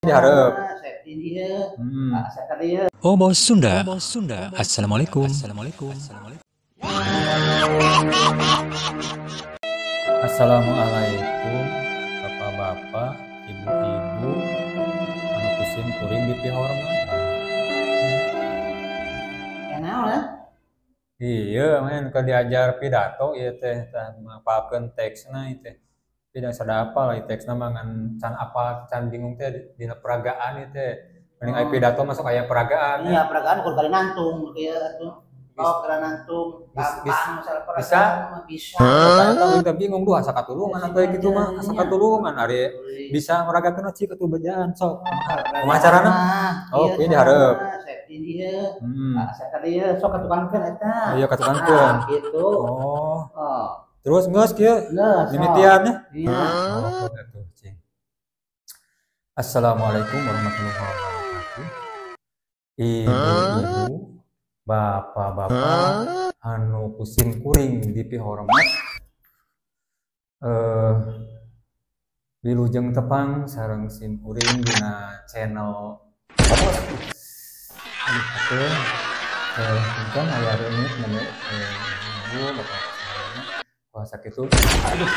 Dihareup. Safety ieu. Safety ieu. Oh Bos Sunda. Assalamualaikum. Assalamualaikum. Assalamualaikum bapak-bapak, ibu-ibu, anu ku sim kuring dipihormat. Naon lah? Iya, men ke diajar pidato ieu teh tah ngapalkeun teksna ieu teh. Tapi da sada apal ieu teksna mah ngan can apal can bingung teh dina peragaan ieu teh. Mending aya pidato masuk aya peragaan. Iya, peragaan kudu kali nantung kieu atuh. Oh, kali nantung. Gampang masalah peragaan bisa? Mah bisa. Eta teh bingung duh asa katulungan atuh kitu mah asa katulungan ari bisa meragakeun cik atuh bejaan sok. Kumaha carana? Oh, Iya, kieu dihareup. Safety ieu. Safety ieu sok katukangkeun eta. Iya katukangkeun. Nah, gitu. Oh. Oh. Terus geus kieu. Geus. Dimitian nya. Iya. Oh, atuh cing. Assalamualaikum warahmatullahi wabarakatuh. Ibu-ibu, bapak-bapak, anu ku sim kuring dipihormat. Wilujeng tepang sareng sim kuring dina channel Obos. Aduh, atuh. Punten aya reungit mene ibu bapak sadayana. Puasa kitu. Aduh,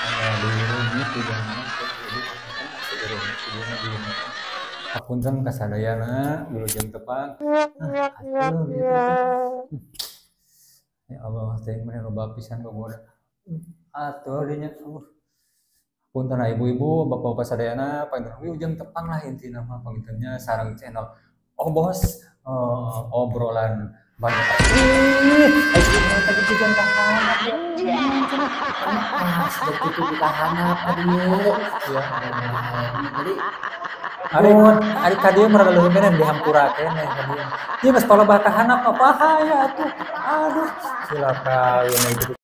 aya reungit di mana teh ibu di mana. Hapunten kasadayana wilujeng tepang. Atuh ieu teh. Ya Allah, teh mah loba pisan gogoda. Atuh dinya. Punten ibu-ibu, bapak-bapak sadayana, panginten wilujeng tepang lah intina mah pangintennya sareng channel Obos obrolan banyak. Ih, tadi juga kahanap. Ah, seperti itu di kahanap aduh. Ya. Jadi ari ka dieu mah leuwih keneh dihampura keneh ka dieu. Ieu geus palebah kahanap mah bahaya atuh. Aduh, cilaka ieu mah.